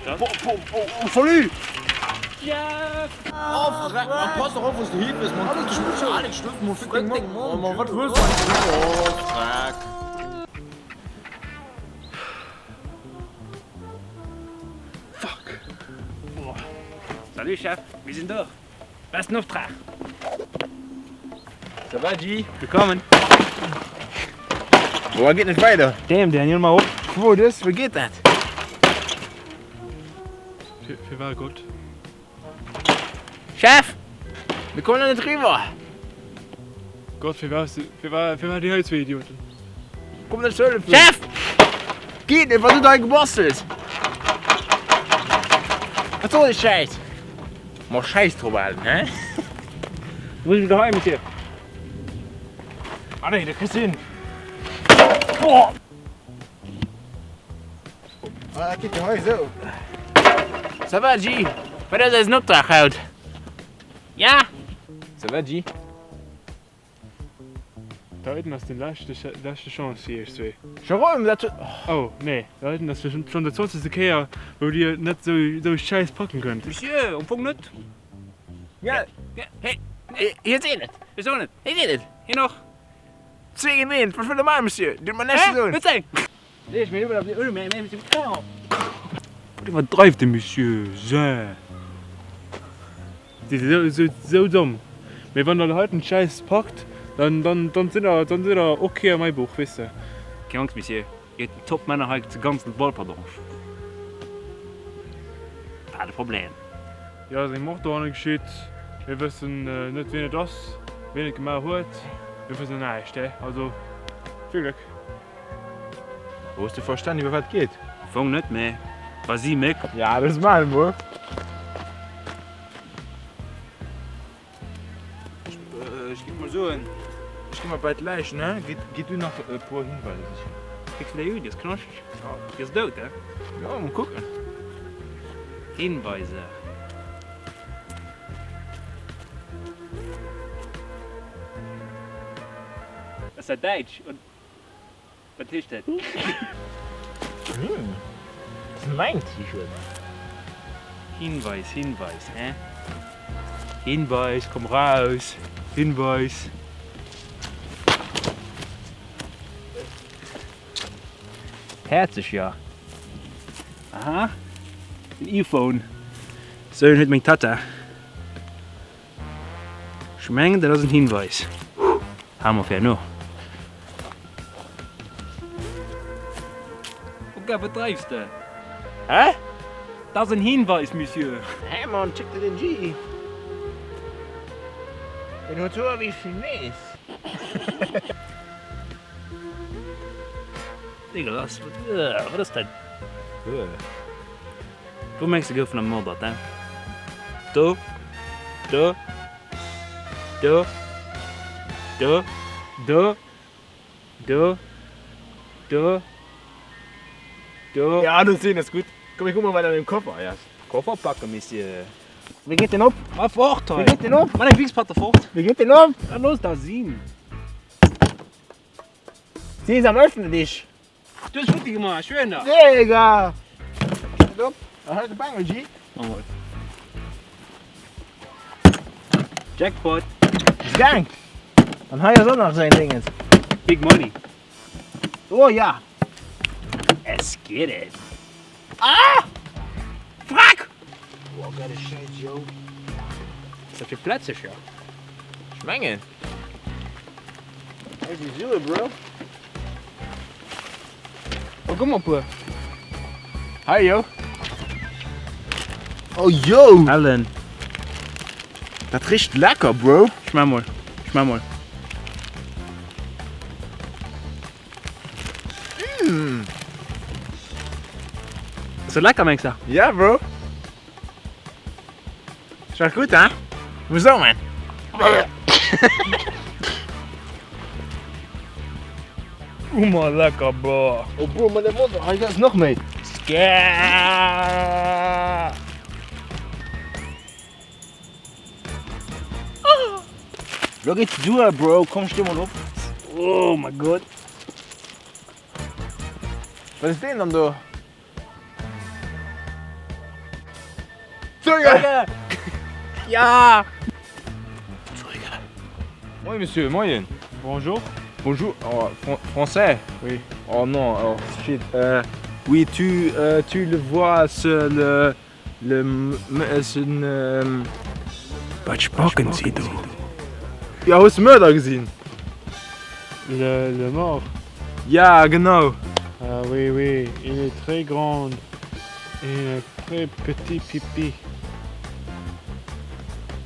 Oh, salut! Jeff! Oh, verreck, Mann, pass doch op, wou s de hibëss, Mann. Alex, stopp mol, fick deng Mamm. Oh, Mann, wat hues du eigentlich? Oh, freck. Fuck! Salut Chef, mir sinn do. Besten Optrag! Ça va, G? Willkommen! Boah, geet net weider. Damn, Daniel, mach op! Wou dës? Wéi geet dat? Fir war Gott. Chef! Mir kommen der net riwwer! Gott, fir war, fir war, fir war déi hei zwee Idioten? Komm net hëllefen! Chef! Geet net, wat hutt der hei gebastelt? Wat soll dee Schäiss? Ma schäiss drop, Alen, hä? Wou sinn daheim, Monsieur? Ah nee, dat kriss de hin! Boah! Ah, dat geet jo hei esou. Ça va, G? Wat ass eisen Optrag haut? Ja? Ça va, G? Da heiten ass den leschte leschte Chance fir iech zwee. Jérôme, dat huet. Oh nee, da heiten ass schonn der zwanzegste Kéier wou dir net sou sou Schäiss packen kënnt. Monsieur, am Fong net. Ja, hei, hie seet et. Hie soen et. Hie seet et. Hien och. Zwee géint eent, wat wëll der maachen, Monsieur? Dir hutt mer näischt ze soen. Wat seng? Wat iwwerdreift de Monsieur Jean? Déi si sou domm. Mee wann der heiten Schäiss packt, dann dann dann sidd der dann sidd der ok a mäi Buch, weess de. Keng Angst, Monsieur, Dir hutt déi Top Männer hei zu ganzen Walperdange. Pas de problème. Jo, ass eng Mord dohanne geschitt. Mir wëssen net wien et ass, wien et gemaach huet. Mir wëssen näischt, he. Also vill Gléck. Hues de verstan iwwer wat geet? Am Fong net, mee vas-y mec. Ja, dat maache mer. Ech géif mol soen, ech gi mat bei d'Läich, ne? Gitt du nach e puer Hinweiser sichen. Kucks de déi un, déi ass knaschteg. Déi ass dout, he? Jo, mol kucken. Hinweiser. Ass dat däitsch? Wat heescht dat? Hm, dat ass mäin T-Shirt. Hinweis, Hinweis, hä? Hinweis, komm raus! Hinweis! Häerzeg, ja. Aha, en iPhone. Sou een huet meng Tatta. Ech mengen dat ass en Hinweis. Hale mer fir herno. Oka, wat dreifs de? Hä? Dat ass en Hinweis, Monsieur. Hä Mann, check der den G. Deen huet Hoer wéi Chines. Dégueulasse, wat ass dat? Wou mengs de gouf en ermordert, hein? Do, do, do, do, do, do, do, do. Ja, das sinn ass gutt. Komm mir kucke mol wat an dem Koffer hei ass. Koffer packen, Monsieur. Wéi geet deen op? Mach fort hei! Wéi geet deen op? Mach deng Wichspatte fort! Wéi geet deen op? Ja, looss dat sinn! Sesam, öffne dich! Du hues futti gemaach, ech schwéier der. Digga! Pass op, da hëlt de Bengel, G. Mach mol. Jackpot! Ist gaang! An hei ass och nach esou eng Dingens. Big Money! Oh ja! Let's get it! Ah! Frack! Oh, geile Schäiss, yo. Ass dat fir Plätzercher? Ech mengen. Hei si Sue, Bro. Oh, guck mol puer. Hei, yo. Oh, yo! Ellen. Dat richt lecker, Bro. Schmaach mol. Schmaach mol. Mm. Ass dat lecker, mengs de? Ja, Bro. Schmeckt gutt, hè? Muss och man. Omer lecker, Bro. Oh, Bro, mat dem Mond, hei ass nach méi. Skaa. Lo geht's duer, Bro. Komm, steh mol op. Oh my God. Wat ass deen dann do? Zeuge! Ja! Zeuge! Moien Monsieur, moien. Bonjour. Bonjour, oh, fran français? Oui. Oh non, oh shit. Euh, oui, tu, euh, tu le vois, ce, le, le, ce, euh, Wat spacken si do? Ja, hues de Mörder gesinn? Le, le mort? Ja, genau. Ah oui, oui, il est très grand et il a très petit pipi.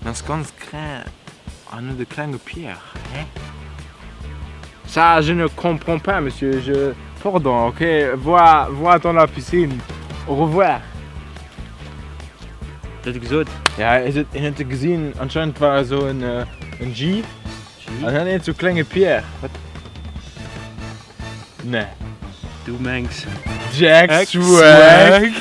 En ass ganz kleng an huet e klenge Pierre, hä? Ça, je ne comprends pas, monsieur, je, pardon, ok, vois, vois dans la piscine, au revoir. Wat huet e gesot? Ja, en huet, en huet e gesinn, anscheinend war esou en, en G, an hat een sou klenge Pierre. Wat? Nee. Du mengs Jack Swag?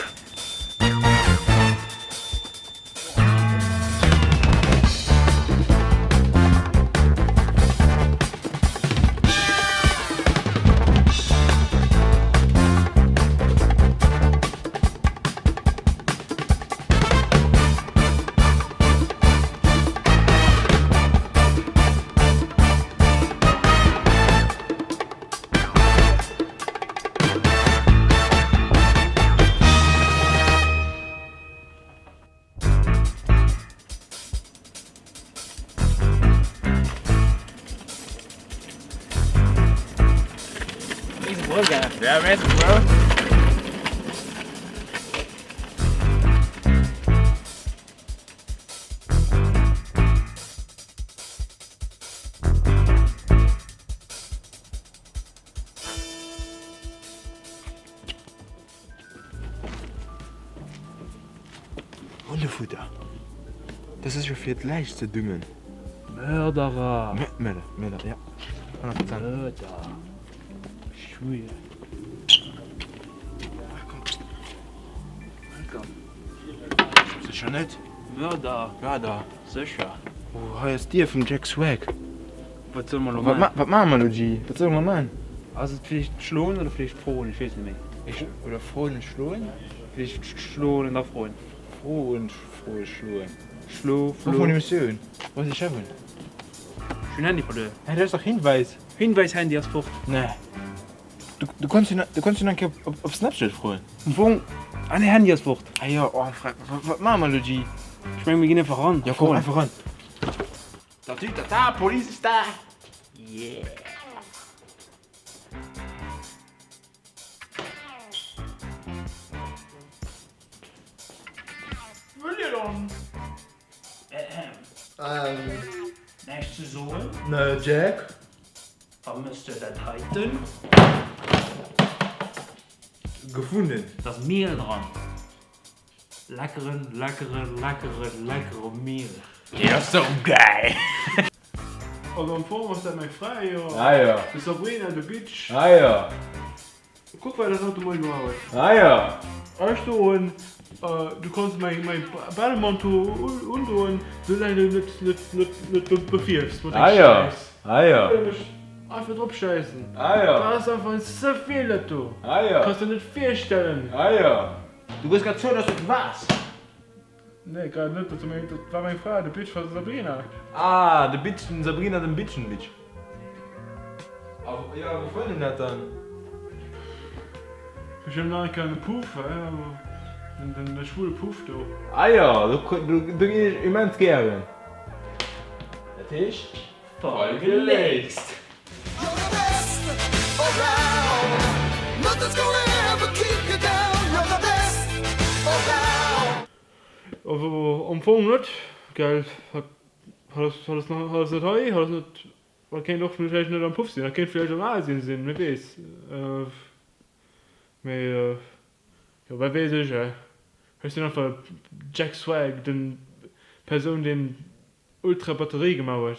Ja, merci, bro. Hundefutter, das ass jo fir d'Läich ze düngen. Mörderer! Mörder, Mörder, ja. 100%. Mörder! Schwul. Sécher net? Mörder! Mörder! Sécher! Oh, hei ass d'Dier vum Jack Swag. Wat solle mer elo man? Wat maache mer elo, G? Wat solle mer man? Ass et vläicht schloen oder vläicht froen? Ech weess net méi. Ech, oder froen und schloen? Vläicht schloen an da froen. Froen, froe, schloen. Schlo, flo. Ruf mol de Monsieur un. Wou ass de Chef un? Ech hunn Handy verluer. Hä, dat ass dach Hinweis. Hinweis Handy ass fort. Nee. Du, du konns jo, du konns jo nach eng Kéier op, op Snapchat froen. Am Fong, ah nee, Handy ass fort. Ah jo, oh, frag, wat, wat maache mer elo, G? Ech meng, mir ginn einfach ran. Jo, komm, einfach ran. Tatütata, Police ist da! Yeah! Wëllt Dir dann? Näischt ze soen? Nee, Jack. Vermësst de dat heiten? Gefunden. Da ass Miel dran. Leckeren, leckeren, leckeren, leckere Miel. Deen ass sou geil! Also am Fong ass dat meng Fra, jo. Ah jo. De Sabrina, de Bitch. Ah jo. Kuck wat dat haut de Moien gemaach huet. Ah jo. Ech soen, du kanns mäi Bademantel undoen, soulaang du net net net befierfs mat dengem Schäiss. Ah jo. Ech wëll mech einfach drop schäissen. Ah jo. Dat ass einfach ze vill dat do. Ah jo. Kanns der net virstellen. Ah jo. Du gëss grad zou, dass du et waars. Nee, grad net, dat war meng Fra, de Bitch war Sabrina. Ah, de Bitch, den Sabrina, den Bitchen Bitch. A jo, wou fënnt een dat dann? Bestimmt nach eng Kéier an de Puff, den schwule Puff do. Ah jo, do ginn ech immens gären. Dat heescht, Voll geléist! Also am Fong net, gell? Hat ass hat ass net hei, hat ass net, hat kéint och vläicht net am Puff sinn, hat kéint vläicht an Asien sinn, wie weess. Mee jo, wat weess ech, eh? Ech sinn einfach Jack Swag, den Persoun deen Ultra Batterie gemaach huet.